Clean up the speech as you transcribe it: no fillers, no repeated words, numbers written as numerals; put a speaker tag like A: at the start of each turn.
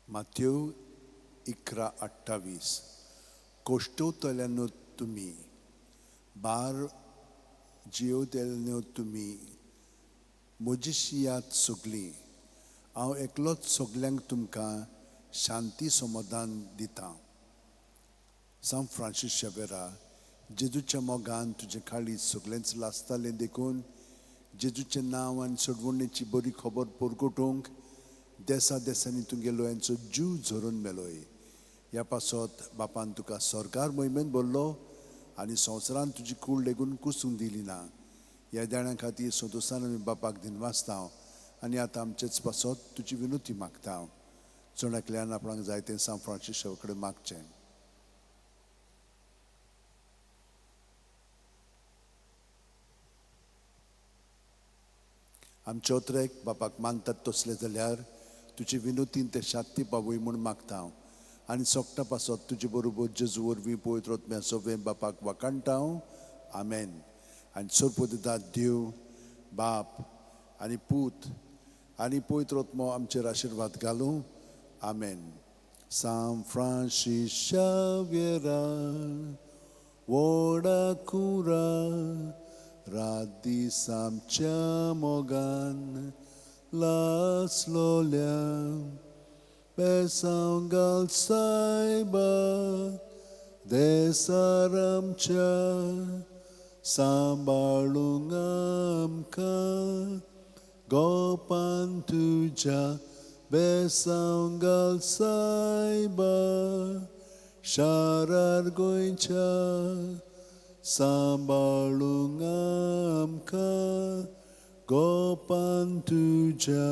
A: मातेव 11:28. कश्टवतल्यानो तुमी, भार जियेवतल्यानो तुमी, म्हजेशीं यात सगळीं, हांव एकलोच सगल्यांक तुमकां शांती समाधान दितां. सांत फ्रांसीस शावेरा, जेजूच्या मोगान तुजें काळीज सगळेंच लासतालें देखून जेजूचें नांव आनी सोडवणेची बरी खबर परगटूंक देसा देसांनी तुगे लोयांचो जीव झरोवन मेलोय. ह्या पासत बापान तुका सरकार मोहिमेन भरलो आनी संवसारान तुजी कूड लेगून कुसूंक दिली ना. ह्या देण्या खातीर संतोशान आमी बापाक दिनवासता आनी आतां आमचेच पासत तुजी विनोती मागता. जण एकल्यान आपणाक जाय तें सांत फ्रांसीस कडेन मागचें. आमचे ओत्रेक बापाक मानतात तसले जाल्यार तुजे विनोतीन ते शांती पावय म्हूण मागता आनी सोगटा पासत तुजे बरोबर जेजू वरवीं पवित्र आत्म्या सगळें बापाक वाखाणटा. आमेन. आनी सरपदिता देव बाप आनी पूत आनी पवित्र आत्मो आमचेर आशिर्वाद घालूं. आमेन. सांत फ्रांसीस शाव्येरा व्हडा कुरा रात दीस आमच्या मोगान लासलोल्या बेसांव घाल सायबा देसार आमच्या सांबाळूंक आमकां गोपान तुज्या बेसांव घाल सायबा शारार गोंयच्या सांबाळूंक आमकां गोपान तुज्या.